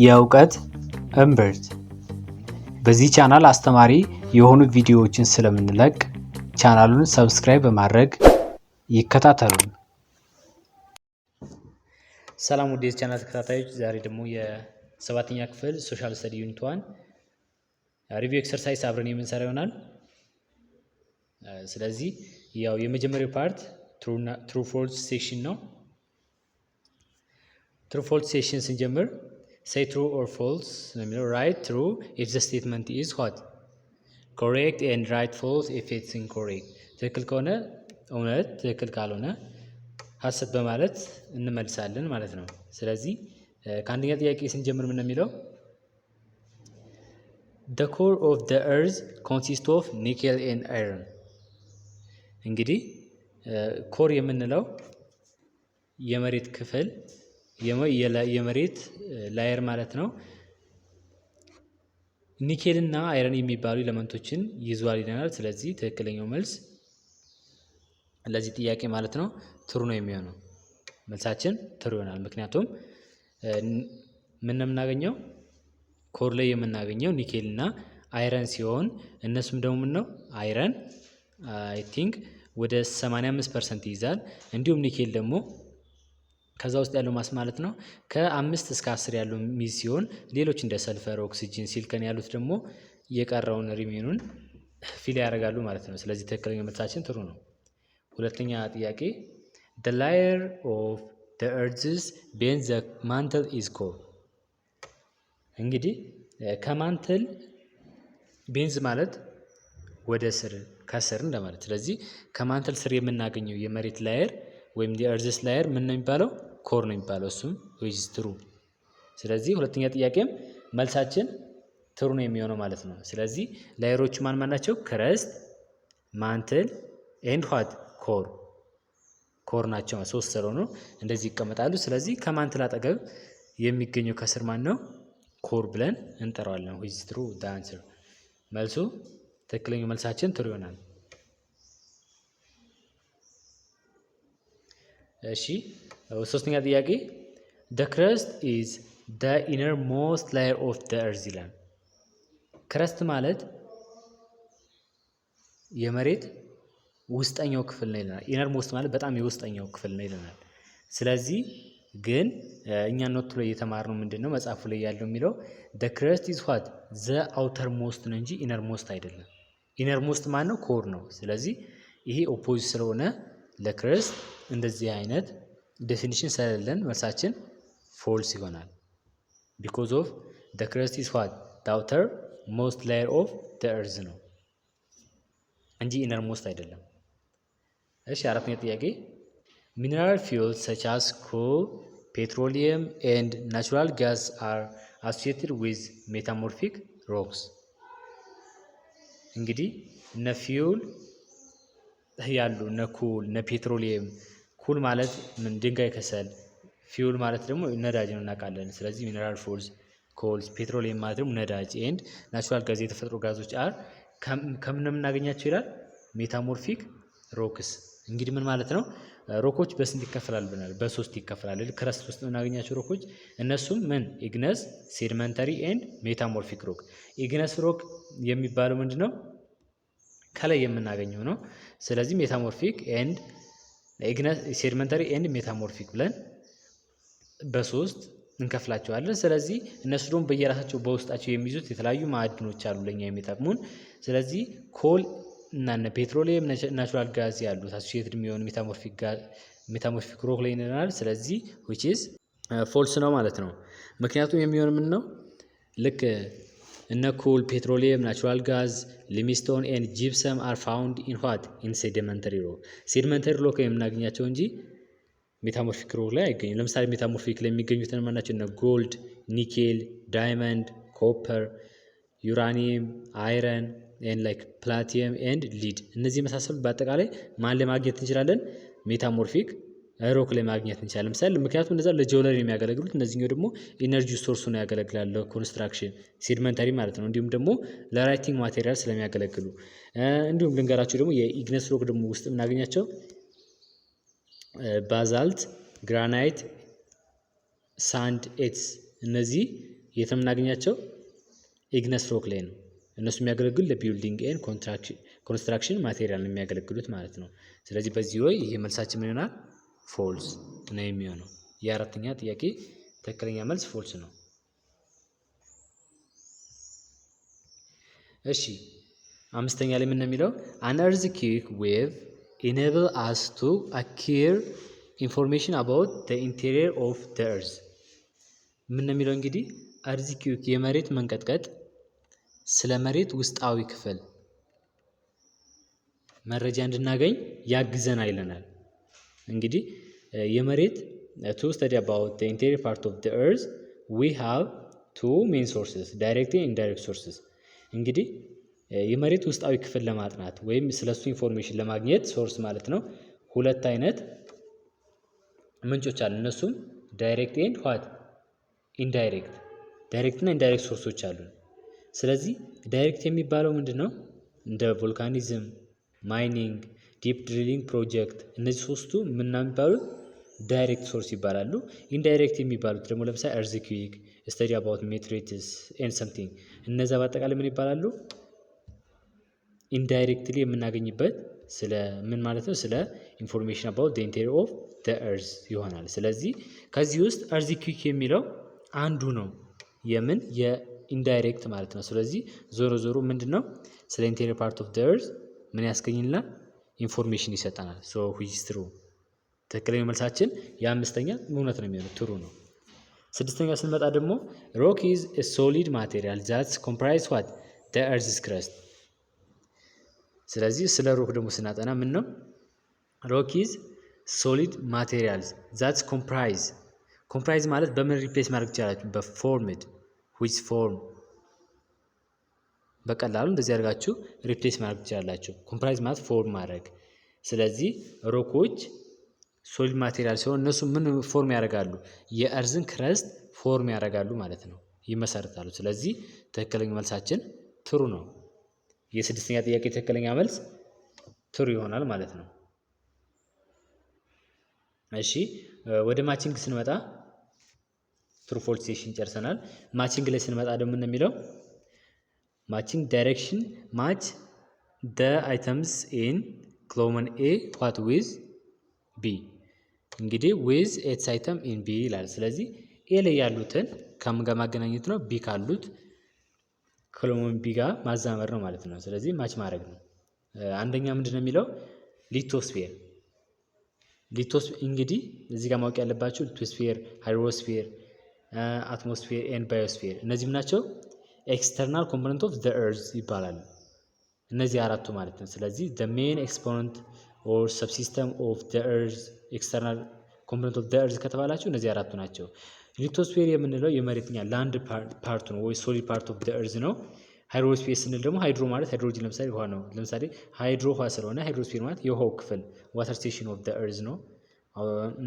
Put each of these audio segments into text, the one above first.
የእውቀት እምብርት። በዚህ ቻናል አስተማሪ የሆኑ ቪዲዮዎችን ስለምንለቅ ቻናሉን subscribe በማድረግ ይከታተሉን። ሰላም ውድ የቻናል ተከታታዮች፣ ዛሬ ደግሞ የሰባተኛ ክፍል social study unit 1 review exercise አብረን የምንሰራ ይሆናል። ስለዚህ ያው የመጀመሪያው part true false section ነው። True false section ስንጀምር say true or false ነው የሚለው። Write true if the statement is what? Correct, and write false if it's incorrect። ትክክል ከሆነ እውነት፣ ትክክል ካልሆነ ሀሰት በማለት እንመልሳለን ማለት ነው። ስለዚህ ከአንደኛ ጥያቄ ስንጀምር ምን ነው የሚለው? The core of the earth consist of nickel and iron። እንግዲህ core የምንለው የመሬት ክፍል፣ የመሬት layer ማለት ነው። Nickel እና iron የሚባሉ element ኦችን ይዟል ይለናል። ስለዚህ ትክክለኛው መልስ ለዚህ ጥያቄ ማለት ነው true ነው የሚሆነው። መልሳችን true ይሆናል። ምክንያቱም ምን ነው የምናገኘው? Core ላይ የምናገኘው nickel እና iron ሲሆን እነሱም ደግሞ ምን ነው iron I think ወደ 85% ይይዛል። እንዲሁም nickel ደግሞ ከዛ ውስጥ ያለው mass ማለት ነው ከ5 እስከ 10 ያለው የሚይዝ ሲሆን ሌሎች እንደ sulfur፣ oxygen፣ silicon ያሉት ደግሞ የቀረውን remain ኑን fill ያደርጋሉ ማለት ነው። ስለዚህ ትክክለኛ መልሳችን true ነው። ሁለተኛ ጥያቄ፣ the layer of the earth's beneath the mantle is core። እንግዲህ ከ mantle beneath ማለት ወደ ስር፣ ከስር እንደማለት። ስለዚህ ከ mantle ስር የምናገኘው የመሬት layer ወይም የ earth's layer ምን ነው የሚባለው? Core ነው የሚባለው። እሱም which is true። ስለዚህ ሁለተኛ ጥያቄም መልሳችን true ነው የሚሆነው ማለት ነው። ስለዚህ layer ኦቹ ማን ማን ናቸው? Crust፣ mantle and what? Core። Core ናቸው። ሶስት ስለሆኑ እንደዚህ ይቀመጣሉ። ስለዚህ ከ mantle አጠገብ የሚገኘው ከስር ማን ነው? Core ብለን እንጠራዋለን። Which is true, the answer። መልሱ ትክክለኛው መልሳችን true ይሆናል። እሺ፣ ሶስተኛ ጥያቄ፣ the crust is the innermost layer of the earth ይላል። Crust ማለት የመሬት ውስጠኛው ክፍል ነው ይለናል። Innermost ማለት በጣም የውስጠኛው ክፍል ነው ይለናል። ስለዚህ ግን እኛ note ላይ የተማርነው ምንድን ነው፣ መጽሐፉ ላይ ያለው የሚለው the crust is what? The outermost ነው እንጂ innermost አይደለም። Innermost ማን ነው? Core ነው። ስለዚህ ይሄ opposite ስለሆነ ለ crust እንደዚህ አይነት definition ስለሌለን መልሳችን false ይሆናል። Because of the crust is what? The outermost layer of the earth ነው እንጂ innermost አይደለም። እሺ፣ አራተኛ ጥያቄ፣ mineral fuels such as coal, petroleum and natural gas are associated with metamorphic rocks። እንግዲህ እነ fuel ያሉ እነ coal፣ እነ petroleum፣ coal ማለት ምን ድንጋይ ከሰል፣ fuel ማለት ደግሞ ነዳጅ ነው እናውቃለን። ስለዚህ mineral fuels, coals፣ petroleum ማለት ደግሞ ነዳጅ and natural gas የተፈጥሮ ጋዞች are ከምን ነው የምናገኛቸው ይላል? Metamorphic rocks። እንግዲህ ምን ማለት ነው? Rock ኦች በስንት ይከፈላል ብለናል? በሶስት ይከፈላል። Crust ውስጥ የምናገኛቸው rock ኦች እነሱም ምን? Igneous፣ sedimentary and metamorphic rock። Igneous rock የሚባለው ምንድን ነው? ከላይ የምናገኘው ነው። ስለዚህ metamorphic and sedimentary and metamorphic ብለን በሶስት እንከፍላቸዋለን። ስለዚህ እነሱ ደግሞ በየራሳቸው በውስጣቸው የሚይዙት የተለያዩ ማዕድኖች አሉ ለኛ የሚጠቅሙን። ስለዚህ coal እና petroleum፣ natural gas ያሉት associated የሚሆኑ metamorphic rock ላይ ይለናል። ስለዚህ which is false ነው ማለት ነው። ምክንያቱም የሚሆን ምን ነው፣ ልክ እነ coal፣ petroleum፣ natural gas፣ limestone and gypsum are found in what? In sedimentary rock። Sedimentary rock የምናገኛቸው እንጂ metamorphic rock ላይ አይገኙም። ለምሳሌ metamorphic ላይ የሚገኙት እነማን ናቸው? እነ gold፣ nickel፣ diamond፣ copper፣ uranium፣ iron and like platinum and lead፣ እነዚህ የመሳሰሉት በአጠቃላይ ማን ላይ ማግኘት እንችላለን? Metamorphic rock ላይ ማግኘት እንችላለን። ለምሳሌ ምክንያቱም እነዛ ለ jewelry የሚያገለግሉት፣ እነዚህኛው ደግሞ energy source ሆነው ያገለግላል ለ construction sedimentary ማለት ነው። እንዲሁም ደግሞ ለ writing material ስለሚያገለግሉ። እንዲሁም ልንገራችሁ ደግሞ የ igneous rock ደግሞ ውስጥ የምናገኛቸው basalt፣ granite፣ Sand etc እነዚህ የት ነው የምናገኛቸው? Igneous rock ላይ ነው። እነሱ የሚያገለግሉ ለ building and construction material ነው የሚያገለግሉት ማለት ነው። ስለዚህ በዚህ ወይ ይሄ መልሳችን ምን ይሆናል? False ነው የሚሆነው። የአራተኛ ጥያቄ ትክክለኛ መልስ false ነው። እሺ፣ አምስተኛ ላይ ምን ነው የሚለው? An earthquake wave enable us to acquire information about the interior of the earth። ምን ነው የሚለው? እንግዲህ earthquake የመሬት መንቀጥቀጥ ስለ መሬት ውስጣዊ ክፍል መረጃ እንድናገኝ ያግዘናል ይለናል። እንግዲህ የመሬት to study about the interior part of the earth, we have two main sources, direct and indirect sources። እንግዲህ የመሬት ውስጣዊ ክፍል ለማጥናት ወይም ስለሱ information ለማግኘት source ማለት ነው ሁለት አይነት ምንጮች አሉ። እነሱም direct and what? Indirect። Direct እና indirect source ኦች አሉ። ስለዚህ direct የሚባለው ምንድን ነው? እንደ volcanism፣ mining፣ deep drilling project እነዚህ ሶስቱ ምና የሚባሉት direct source ይባላሉ። Indirect የሚባሉት ደግሞ ለምሳሌ earthquake፣ study about meteorites and something እነዛ በአጠቃላይ ምን ይባላሉ? Indirectly የምናገኝበት ስለ ምን ማለት ነው? ስለ information about the interior of the earth ይሆናል። ስለዚህ ከዚህ ውስጥ earthquake የሚለው አንዱ ነው። የምን የ indirect ማለት ነው። ስለዚህ ዞሮ ዞሮ ምንድን ነው ስለ interior part of the earth ምን ያስገኝልናል? Information ይሰጠናል። So which is true። ትክክለኛው መልሳችን የአምስተኛ እውነት ነው የሚሆነው፣ true ነው። ስድስተኛ ስንመጣ ደግሞ rock is a solid material that's comprise what? The earth's crust። ስለዚህ ስለ rock ደግሞ ስናጠና ምን ነው? Rock is solid materials that's comprise። Comprise ማለት በምን replace ማድረግ ትችላላችሁ? በ formed, which form። በቀላሉ እንደዚህ አድርጋችሁ replace ማድረግ ትችላላችሁ። Comprise ማለት form ማድረግ። ስለዚህ rock ኦች solid material ሲሆን እነሱ ምን form ያደርጋሉ? የ earth ን crust form ያደርጋሉ ማለት ነው፣ ይመሰርታሉ። ስለዚህ ትክክለኛ መልሳችን true ነው። የስድስተኛ ጥያቄ ትክክለኛ መልስ true ይሆናል ማለት ነው። እሺ፣ ወደ matching ስንመጣ true false session ጨርሰናል። Matching ላይ ስንመጣ ደግሞ ምን የሚለው? Matching direction, match the items in column A what? With B። እንግዲህ with its item in B ይላል። ስለዚህ A ላይ ያሉትን ከምን ጋር ማገናኘት ነው? B ካሉት column B ጋር ማዛመድ ነው ማለት ነው። ስለዚህ match ማድረግ ነው። አንደኛ ምንድን ነው የሚለው? Lithosphere። Lithosphere እንግዲህ እዚህ ጋር ማወቅ ያለባችሁ lithosphere፣ hydrosphere፣ atmosphere and biosphere እነዚህም ናቸው external component of the earth ይባላሉ። እነዚህ አራቱ ማለት ነው። ስለዚህ the main exponent or subsystem of the earth, external component of the earth ከተባላችሁ እነዚህ አራቱ ናቸው። Lithosphere የምንለው የመሬትኛ land part ኡ ነው ወይ solid part of the earth ነው። Hydrosphere ስንል ደግሞ hydro ማለት ሃይድሮጂን ለምሳሌ ውሃ ነው። ለምሳሌ hydro ውሃ ስለሆነ hydrosphere ማለት የውሃው ክፍል water section of the earth ነው።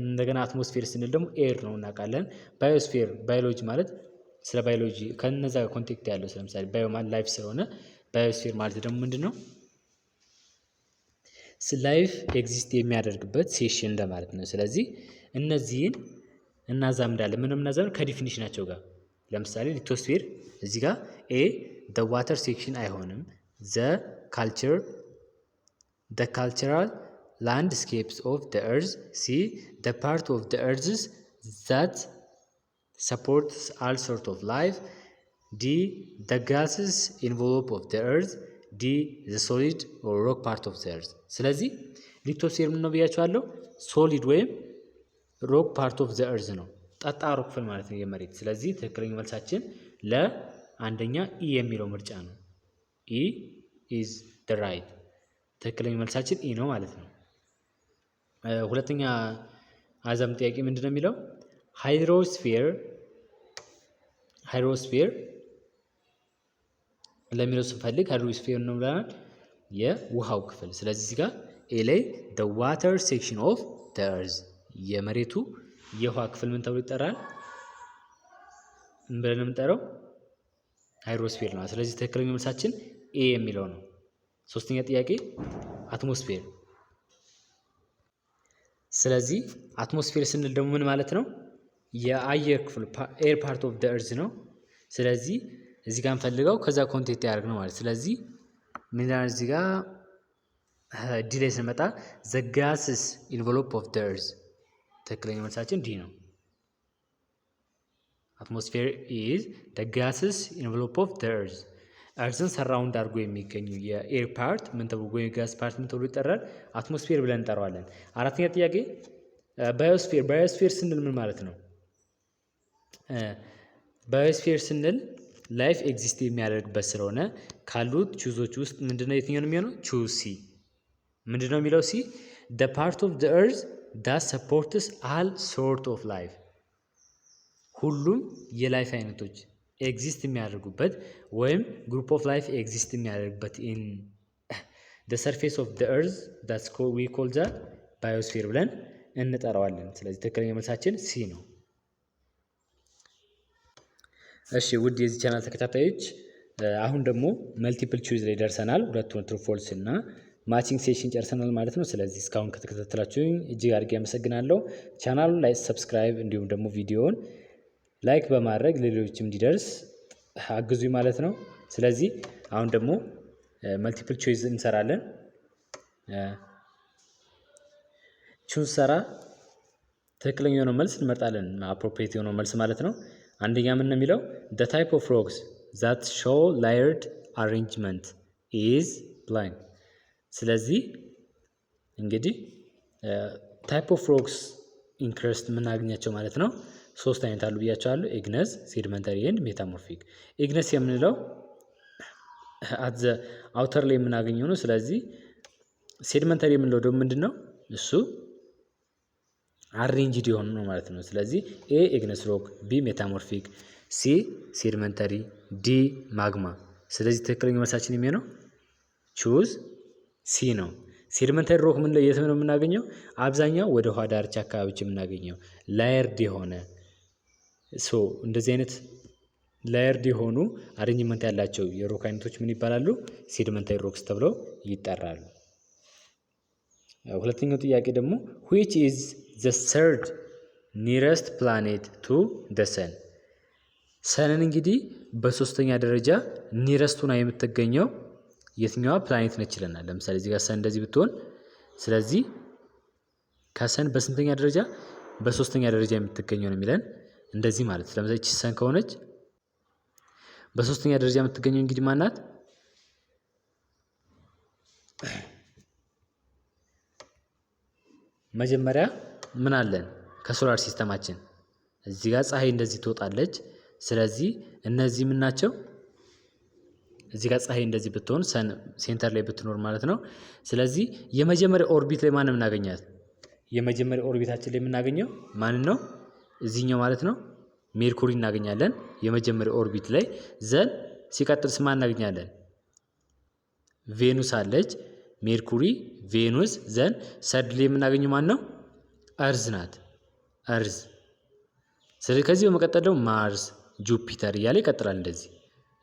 እንደገና atmosphere ስንል ደግሞ air ነው እናውቃለን። Biosphere biology ማለት ስለ ባዮሎጂ ከነዛ ጋር contact ያለው ለምሳሌ bio ማለት life ስለሆነ biosphere ማለት ደግሞ ምንድን ነው? Life exist የሚያደርግበት section እንደማለት ነው። ስለዚህ እነዚህን እናዛምዳለን። ምንም እናዛምድ ከ definition ኣቸው ጋር። ለምሳሌ lithosphere እዚህ ጋር A the water section አይሆንም። The cultural landscapes of the earth, C the part of the earth's that supports all sort of life, D the gases envelope of the earth, D the solid or rock part of the earth። ስለዚህ lithosphere ምን ነው ብያቸዋለሁ? Solid ወይም rock part of the earth ነው፣ ጠጣሩ ክፍል ማለት ነው የመሬት። ስለዚህ ትክክለኛ መልሳችን ለአንደኛ E የሚለው ምርጫ ነው። E is the right። ትክክለኛ መልሳችን E ነው ማለት ነው። ሁለተኛ አዛም ጥያቄ ምንድን ነው የሚለው? Hydrosphere። Hydrosphere ለሚለው ስንፈልግ hydrosphere ነው ብለናል፣ የውሃው ክፍል። ስለዚህ እዚህ ጋር A ላይ the water section of the earth የመሬቱ የውሃ ክፍል ምን ተብሎ ይጠራል? ምን ብለን የምንጠራው? Hydrosphere ነው። ስለዚህ ትክክለኛ መልሳችን A የሚለው ነው። ሶስተኛ ጥያቄ atmosphere። ስለዚህ atmosphere ስንል ደግሞ ምን ማለት ነው? የአየር ክፍል air part of the earth ነው። ስለዚህ እዚህ ጋር እንፈልገው ከዛ content ያደርግ ነው ማለት። ስለዚህ ምን ይላል እዚህ ጋር D ላይ ስንመጣ the gases envelope of the earth፣ ትክክለኛ መልሳችን D ነው። Atmosphere is the gases envelope of the earth። Earth ን surround አድርጎ የሚገኙ የ air part ምን ተብሎ የ gas part ምን ተብሎ ይጠራል? Atmosphere ብለን እንጠራዋለን። አራተኛ ጥያቄ biosphere። Biosphere ስንል ምን ማለት ነው? Biosphere ስንል life exist የሚያደርግበት ስለሆነ ካሉት choice ኦች ውስጥ ምንድነው የትኛው ነው የሚሆነው? Choose C። ምንድነው የሚለው C? The part of the earth that supports all sort of life፣ ሁሉም የ life አይነቶች exist የሚያደርጉበት ወይም group of life exist የሚያደርግበት in the surface of the earth, that's we call that biosphere ብለን እንጠራዋለን። ስለዚህ ትክክለኛ መልሳችን C ነው። እሺ ውድ የዚህ ቻናል ተከታታዮች፣ አሁን ደግሞ multiple choice ላይ ደርሰናል። ሁለቱን true false እና matching session ጨርሰናል ማለት ነው። ስለዚህ እስካሁን ከተከታተላችሁኝ እጅግ አድርጌ አመሰግናለሁ። ቻናሉን ላይ subscribe እንዲሁም ደግሞ ቪዲዮውን like በማድረግ ሌሎችም እንዲደርስ አግዙኝ ማለት ነው። ስለዚህ አሁን ደግሞ multiple choice እንሰራለን። Choose ሰራ ትክክለኛ የሆነው መልስ እንመርጣለን። Appropriate የሆነው መልስ ማለት ነው። አንደኛ ምን ነው የሚለው? The type of rocks that show layered arrangement is blank። ስለዚህ እንግዲህ type of rocks in crust የምናገኛቸው ማለት ነው ሶስት አይነት አሉ ብያቸዋለሁ። Igneous፣ sedimentary and metamorphic። Igneous የምንለው at the outer ላይ የምናገኘው ነው። ስለዚህ sedimentary የምንለው ደግሞ ምንድን ነው? እሱ arranged የሆኑ ነው ማለት ነው። ስለዚህ A igneous rock፣ B metamorphic፣ C sedimentary፣ D magma። ስለዚህ ትክክለኛ መልሳችን የሚሆነው choose C ነው። Sedimentary rock ምን ላይ የት ነው የምናገኘው? አብዛኛው ወደ ውሃ ዳርቻ አካባቢዎች የምናገኘው layered የሆነ፣ so እንደዚህ አይነት layered የሆኑ arrangement ያላቸው የ rock አይነቶች ምን ይባላሉ? Sedimentary rocks ተብለው ይጠራሉ። ሁለተኛው ጥያቄ ደግሞ which is the third nearest planet to the sun? Sun ን እንግዲህ በሶስተኛ ደረጃ nearest ኡና የምትገኘው የትኛዋ ፕላኔት ነች ይለናል። ለምሳሌ እዚህ ጋር sun እንደዚህ ብትሆን፣ ስለዚህ ከ sun በስንተኛ ደረጃ? በሶስተኛ ደረጃ የምትገኘው ነው የሚለን እንደዚህ ማለት። ለምሳሌ ይቺ sun ከሆነች በሶስተኛ ደረጃ የምትገኘው እንግዲህ ማናት? መጀመሪያ ምን አለን ከ solar system ኣችን? እዚህ ጋር ፀሐይ እንደዚህ ትወጣለች። ስለዚህ እነዚህ ምን ናቸው? እዚህ ጋር ፀሐይ እንደዚህ ብትሆን sun center ላይ ብትኖር ማለት ነው። ስለዚህ የመጀመሪያ orbit ላይ ማንን እናገኛት? የመጀመሪያ orbit ኣችን ላይ የምናገኘው ማንን ነው? እዚህኛው ማለት ነው፣ ሜርኩሪ እናገኛለን የመጀመሪያ orbit ላይ። Then ሲቀጥል ስማ እናገኛለን? ቬኑስ አለች። ሜርኩሪ፣ ቬኑስ፣ then third ላይ የምናገኘው ማን ነው? Earth ናት። Earth። ስለዚህ ከዚህ በመቀጠል ደግሞ ማርስ፣ ጁፒተር እያለ ይቀጥላል። እንደዚህ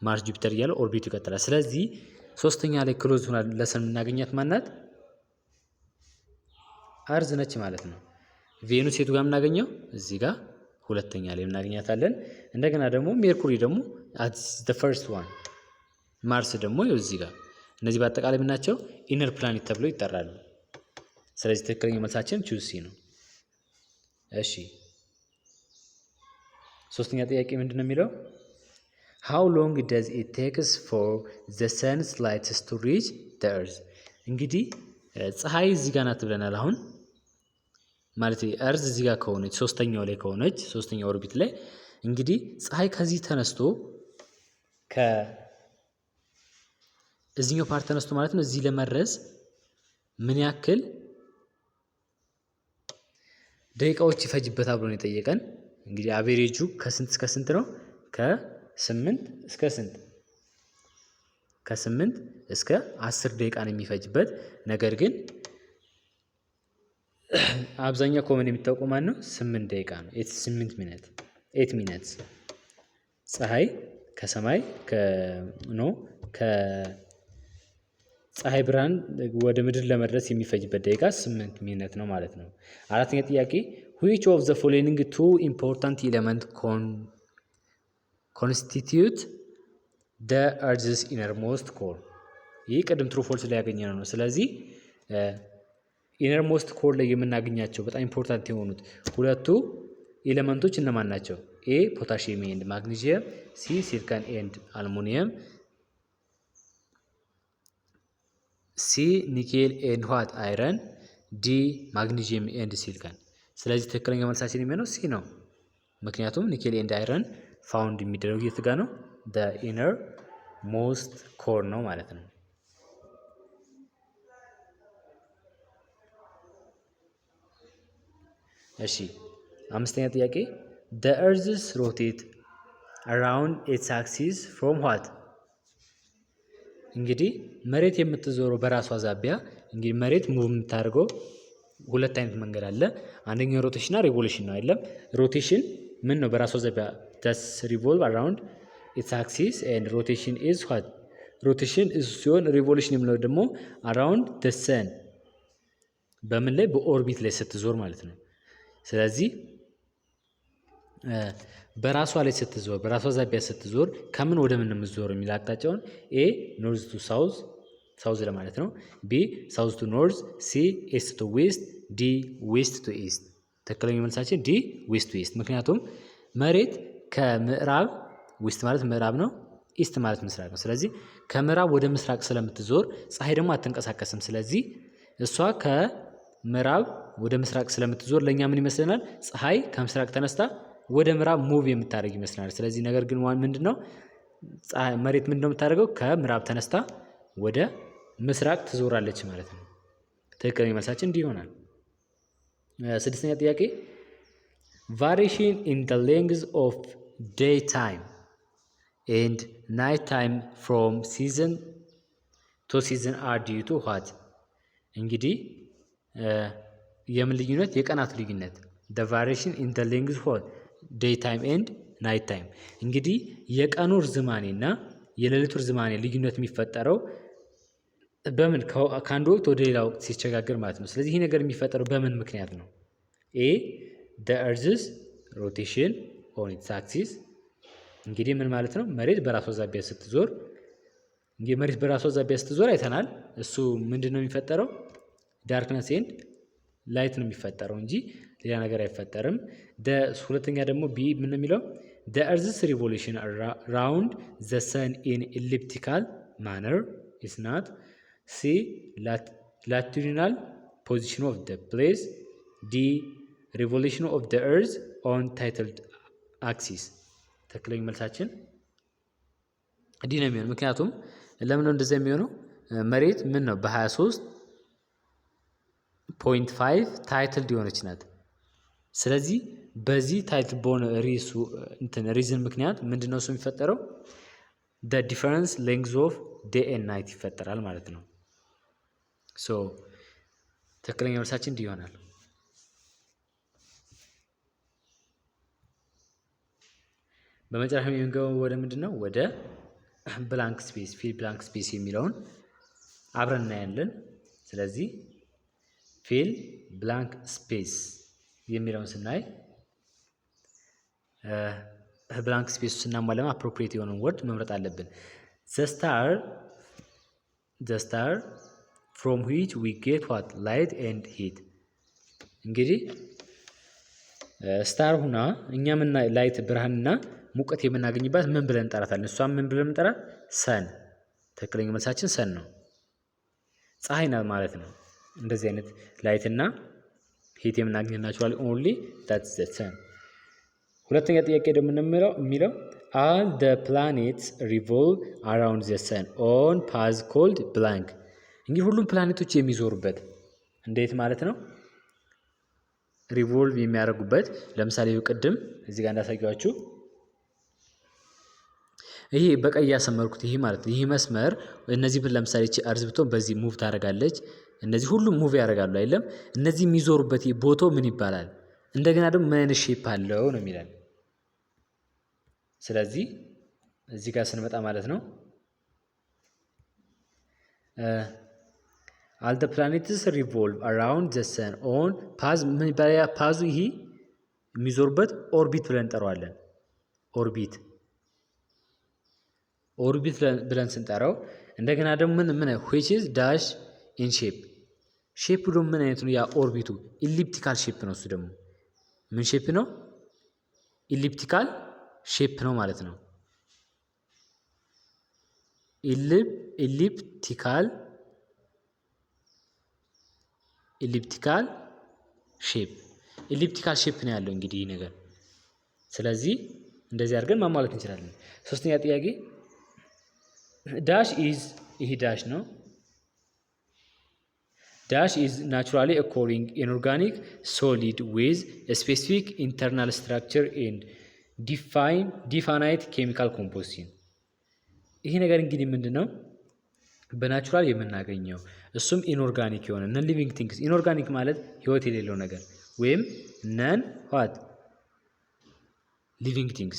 ማርስ፣ ጁፒተር እያለ orbit ኡ ይቀጥላል። ስለዚህ ሶስተኛ ላይ close ሆና ለ sun የምናገኛት ማናት? Earth ነች ማለት ነው። ቬኑስ የቱ ጋር የምናገኘው? እዚህ ጋር ሁለተኛ ላይ እናገኛታለን። እንደገና ደግሞ ሜርኩሪ ደግሞ at the first one፣ ማርስ ደግሞ ይኸው እዚህ ጋር። እነዚህ በአጠቃላይ ምናቸው? Inner planet ተብለው ይጠራሉ። ስለዚህ ትክክለኛ መልሳችን choose C ነው። እሺ፣ ሶስተኛ ጥያቄ ምንድን ነው የሚለው? How long does it takes for the sun's lights to reach the earth? እንግዲህ ፀሐይ እዚህ ጋር ናት ብለናል። አሁን ማለት earth እዚህ ጋር ከሆነች፣ ሶስተኛው ላይ ከሆነች፣ ሶስተኛው orbit ላይ እንግዲህ ፀሐይ ከዚህ ተነስቶ ከእዚህኛው part ተነስቶ ማለት ነው እዚህ ለመድረስ ምን ያክል ደቂቃዎች ይፈጅበታል ብሎ ነው የጠየቀን። እንግዲህ average ኡ ከስንት እስከ ስንት ነው? ከ8 እስከ ስንት? ከ8 እስከ 10 ደቂቃ ነው የሚፈጅበት። ነገር ግን አብዛኛው common የሚታወቀው ማን ነው? 8 ደቂቃ ነው። 8 minute፣ 8 minutes። ፀሐይ ከሰማይ no ከፀሐይ ብርሃን ወደ ምድር ለመድረስ የሚፈጅበት ደቂቃ 8 minute ነው ማለት ነው። አራተኛ ጥያቄ Which of the following two important element constitute the earth's innermost core? ይህ ቅድም true false ላይ ያገኘነው ነው። ስለዚህ innermost core ላይ የምናገኛቸው በጣም important የሆኑት ሁለቱ element ኦች እነማን ናቸው? A potassium and magnesium፣ C silicon and aluminum፣ C nickel and what iron፣ D magnesium and silicon። ስለዚህ ትክክለኛ መልሳችን የሚሆነው C ነው። ምክንያቱም nickel and iron found የሚደረጉ የት ጋ ነው? Innermost core ነው ማለት ነው። እሺ፣ አምስተኛ ጥያቄ፣ the earth's rotate around its axis from what? እንግዲህ መሬት የምትዞረው በራሷ ዛቢያ፣ እንግዲህ መሬት move የምታደርገው ሁለት አይነት መንገድ አለ። አንደኛው rotation እና revolution ነው አይደለም። Rotation ምን ነው? በራሷ ዛቢያ just revolve around its axis, and rotation is what? Rotation እሱ ሲሆን revolution የምንለው ደግሞ around the sun በምን ላይ፣ በ orbit ላይ ስትዞር ማለት ነው። ስለዚህ በራሷ ላይ ስትዞር፣ በራሷ ዛቢያ ስትዞር ከምን ወደ ምን የምትዞር የሚል አቅጣጫውን፣ A north to south፣ south ለማለት ነው። B south to north፣ C east to west፣ D west to east። ትክክለኛው መልሳችን D west to east። ምክንያቱም መሬት ከምዕራብ፣ west ማለት ምዕራብ ነው፣ east ማለት ምስራቅ ነው። ስለዚህ ከምዕራብ ወደ ምስራቅ ስለምትዞር ፀሐይ ደግሞ አትንቀሳቀስም። ስለዚህ እሷ ከምዕራብ ወደ ምስራቅ ስለምትዞር ለእኛ ምን ይመስለናል? ፀሐይ ከምስራቅ ተነስታ ወደ ምዕራብ move የምታደርግ ይመስለናል። ስለዚህ ነገር ግን ምንድን ነው፣ መሬት ምንድን ነው የምታደርገው? ከምዕራብ ተነስታ ወደ ምስራቅ ትዞራለች ማለት ነው። ትክክለኛ መልሳችን እንዲህ ይሆናል። ስድስተኛ ጥያቄ፣ variation in the length of day time and night time from season to season are due to what? እንግዲህ የምን ልዩነት? የቀናት ልዩነት፣ the variation in the length of day time and night time። እንግዲህ የቀኑ ርዝማኔ እና የሌሊቱ ርዝማኔ ልዩነት የሚፈጠረው በምን፣ ከአንድ ወቅት ወደ ሌላ ወቅት ሲሸጋገር ማለት ነው። ስለዚህ ይህ ነገር የሚፈጠረው በምን ምክንያት ነው? A the earth's rotation on its axis። እንግዲህ ምን ማለት ነው? መሬት በራሷ ዛቢያ ስትዞር፣ እንግዲህ መሬት በራሷ ዛቢያ ስትዞር አይተናል። እሱ ምንድን ነው የሚፈጠረው? Darkness and light ነው የሚፈጠረው እንጂ ሌላ ነገር አይፈጠርም። ሁለተኛ ደግሞ B ምን የሚለው፣ the earth's revolution round the sun in elliptical manner is not። C latitudinal position of the place፣ D revolution of the earth on tilted axis። ትክክለኛ መልሳችን D ነው የሚሆነው። ምክንያቱም ለምን ነው እንደዚያ የሚሆነው? መሬት ምን ነው፣ በ23.5 tilted የሆነች ናት። ስለዚህ በዚህ tilt በሆነ ሪሱ እንትን reason ምክንያት ምንድነው እሱ የሚፈጠረው? The difference length of day and night ይፈጠራል ማለት ነው። So ትክክለኛ መልሳችን እንዲህ ይሆናል። በመጨረሻ የምንገባው ወደ ምንድን ነው? ወደ blank space፣ fill blank space የሚለውን አብረን እናያለን። ስለዚህ fill blank space የሚለውን ስናይ blank space ኡ ስናሟላ appropriate የሆነውን word መምረጥ አለብን። The star from which we get what? Light and heat። እንግዲህ star ሁና እኛ ምና light ብርሃንና ሙቀት የምናገኝባት ምን ብለን እንጠራታለን? እሷም ምን ብለን እንጠራት? Sun። ትክክለኛ መልሳችን sun ነው። ፀሐይ ናት ማለት ነው። እንደዚህ አይነት light እና heat የምናገኝ naturally only that's the sun። ሁለተኛ ጥያቄ ደግሞ የሚለው፣ all the planets revolve around the sun on path called blank። እንግዲህ ሁሉም ፕላኔቶች የሚዞሩበት እንዴት ማለት ነው? Revolve የሚያደርጉበት፣ ለምሳሌ ቅድም እዚህ ጋር እንዳሳየኋችሁ ይሄ በቀይ ያሰመርኩት ይሄ ማለት ነው። ይሄ መስመር እነዚህ ለምሳሌ እቺ earth ብትሆን በዚህ move ታደርጋለች። እነዚህ ሁሉም move ያደርጋሉ አይደለም። እነዚህ የሚዞሩበት ቦታው ምን ይባላል? እንደገና ደግሞ ምን አይነት shape አለው ነው የሚለን። ስለዚህ እዚህ ጋር ስንመጣ ማለት ነው፣ all the planets revolve around the sun on path ምን ይባላል? ፓዙ ይሄ የሚዞሩበት orbit ብለን እንጠራዋለን። Orbit ብለን ስንጠራው እንደገና ደግሞ ምን ምን which is dash in shape። Shape ደግሞ ምን አይነት ነው? ያ orbit ኡ elliptical shape ነው። እሱ ደግሞ ምን shape ነው? Elliptical shape ነው ማለት ነው። Elliptical shape ነው ያለው እንግዲህ ይህ ነገር። ስለዚህ እንደዚህ አድርገን ማሟላት እንችላለን። ሶስተኛ ጥያቄ dash is፣ ይህ dash ነው። Dash is naturally occurring inorganic solid with specific internal structure and definite chemical composition። ይሄ ነገር እንግዲህ ምንድን ነው? በ natural የምናገኘው፣ እሱም inorganic የሆነ non living things። Inorganic ማለት ህይወት የሌለው ነገር ወይም non what living things፣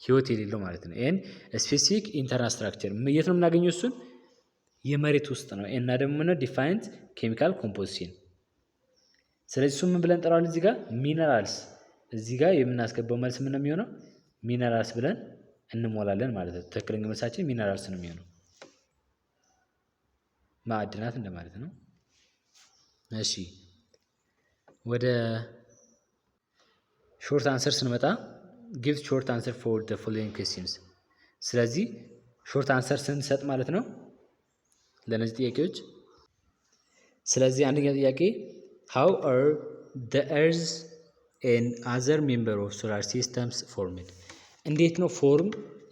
ህይወት የሌለው ማለት ነው። And specific internal structure የት ነው የምናገኘው? እሱን የመሬት ውስጥ ነው። እና ደግሞ ነው defined chemical composition። ስለዚህ እሱ ምን ብለን እንጠራዋለን? እዚህ ጋር minerals። እዚህ ጋር የምናስገባው መልስ ምን ነው የሚሆነው? Minerals ብለን እንሞላለን ማለት ነው። ትክክለኛ መልሳችን minerals ነው የሚሆነው፣ ማዕድናት እንደማለት ነው። እሺ፣ ወደ short answer ስንመጣ give short answer for the following questions። ስለዚህ short answer ስንሰጥ ማለት ነው ለእነዚህ ጥያቄዎች። ስለዚህ አንደኛ ጥያቄ how are the earth and other member of solar systems formed፣ እንዴት ነው form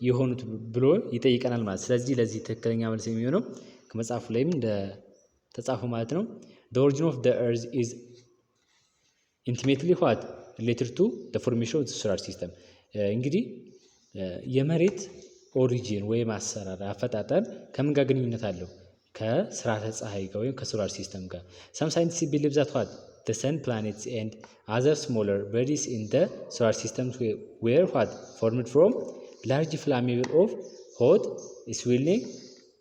የሆኑት ብሎ ይጠይቀናል ማለት። ስለዚህ ለዚህ ትክክለኛ መልስ የሚሆነው ከመጽሐፉ ላይም እንደ ተጻፈው ማለት ነው፣ the origin of the earth is intimately what related to the formation of the solar system። እንግዲህ የመሬት origin ወይም አሰራር አፈጣጠር ከምን ጋር ግንኙነት አለው? ከስርዓተ ፀሐይ ጋር ወይም ከ solar system ጋር። Some scientists believe that what the sun, planets and other smaller bodies in the solar system were what formed from large flammable of hot swirling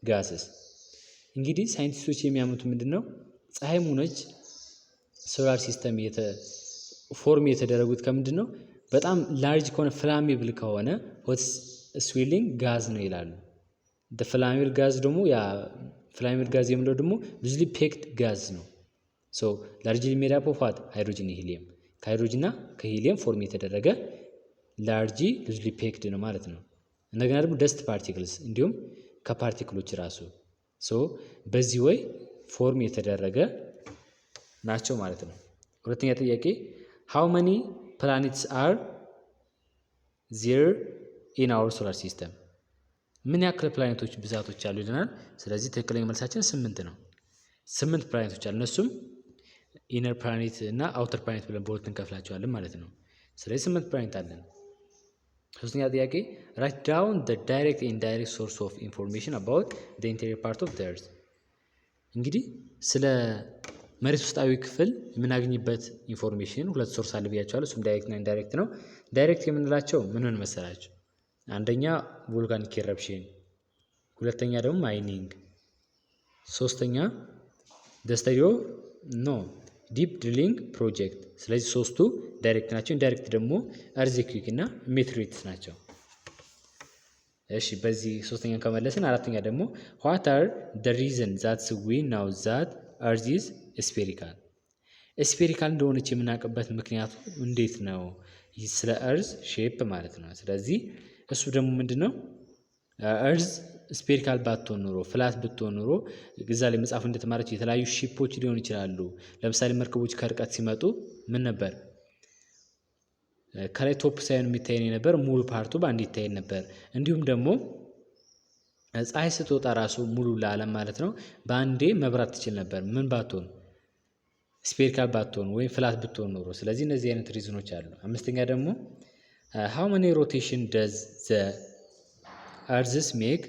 gases። እንግዲህ ሳይንቲስቶች የሚያምኑት ምንድን ነው? ፀሐይም ሆነች solar system form የተደረጉት ከምንድን ነው? በጣም large ከሆነ፣ flammable ከሆነ hot swirling gas ነው ይላሉ። Flammable gas ደግሞ፣ ያ flammable gas የምንለው ደግሞ loosely packed gas ነው። So largely made up of what? Hydrogen, helium። ከሃይድሮጅን እና ከ helium form የተደረገ large loosely packed ነው ማለት ነው። እንደገና ደግሞ dust particles፣ እንዲሁም ከ particle ኦች ራሱ፣ so በዚህ way form የተደረገ ናቸው ማለት ነው። ሁለተኛ ጥያቄ how many planets are there in our solar system፣ ምን ያክል ፕላኔቶች ብዛቶች አሉ ይለናል። ስለዚህ ትክክለኛ መልሳችን ስምንት ነው። ስምንት ፕላኔቶች አሉ። እነሱም inner planet እና outer planet ብለን በሁለት እንከፍላቸዋለን ማለት ነው። ስለዚህ ስምንት ፕላኔት አለን። ሶስተኛ ጥያቄ write down the direct indirect source of information about the interior part of the earth። እንግዲህ ስለ መሬት ውስጣዊ ክፍል የምናገኝበት information ሁለት source አለ ብያችኋለሁ። እሱም direct እና indirect ነው። Direct የምንላቸው ምን ምን መሰላችሁ? አንደኛ volcanic eruption፣ ሁለተኛ ደግሞ mining፣ ሶስተኛ the study of no deep drilling project። ስለዚህ ሶስቱ direct ናቸው። Indirect ደግሞ earthquake እና meteorites ናቸው። እሺ፣ በዚህ ሶስተኛ ከመለስን አራተኛ ደግሞ what are the reason that we know that earth is spherical? Spherical እንደሆነች የምናውቅበት ምክንያቱ እንዴት ነው? ስለ earth shape ማለት ነው። ስለዚህ እሱ ደግሞ ምንድን ነው? Earth spherical ባትሆን ኖሮ፣ flat ብትሆን ኖሮ፣ እዛ ላይ መጽሐፉ እንደተማረች የተለያዩ ship ኦች ሊሆኑ ይችላሉ። ለምሳሌ መርከቦች ከርቀት ሲመጡ ምን ነበር፣ ከላይ top ሳይሆን የሚታየን የነበር ሙሉ part ኡ በአንድ ይታየን ነበር። እንዲሁም ደግሞ ፀሐይ ስትወጣ ራሱ ሙሉ ለዓለም ማለት ነው በአንዴ መብራት ትችል ነበር። ምን ባትሆን? Spherical ባትሆን ወይም flat ብትሆን ኖሮ። ስለዚህ እነዚህ አይነት reason ኦች አሉ። አምስተኛ ደግሞ how many rotation does the earth's make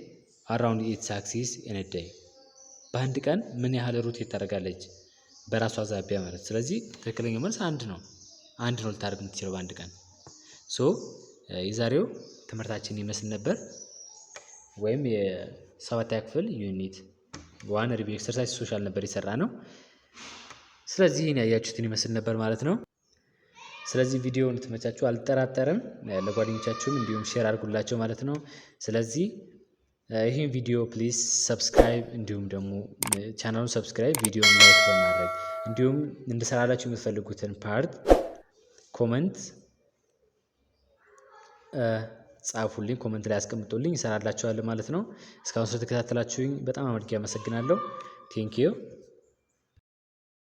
around its axis in a day? በአንድ ቀን ምን ያህል rotate ታደርጋለች በራሷ ዛቢያ ማለት። ስለዚህ ትክክለኛው መልስ አንድ ነው። አንድ ነው ልታደርግ የምትችለው በአንድ ቀን። So የዛሬው ትምህርታችን ይመስል ነበር። ወይም የሰባተኛ ክፍል unit 1 review exercise social ነበር የሰራነው። ስለዚህ ይህን ያያችሁትን ይመስል ነበር ማለት ነው። ስለዚህ ቪዲዮ እንደተመቻችሁ አልጠራጠርም። ለጓደኞቻችሁም እንዲሁም share አድርጉላቸው ማለት ነው። ስለዚህ ይህን ቪዲዮ please subscribe እንዲሁም ደግሞ ቻናሉን subscribe፣ ቪዲዮን like በማድረግ እንዲሁም እንድሰራላችሁ የምትፈልጉትን part comment ጻፉልኝ፣ comment ላይ አስቀምጡልኝ፣ እሰራላችኋለሁ ማለት ነው። እስካሁን ስለተከታተላችሁኝ በጣም አድርጌ አመሰግናለሁ። Thank you.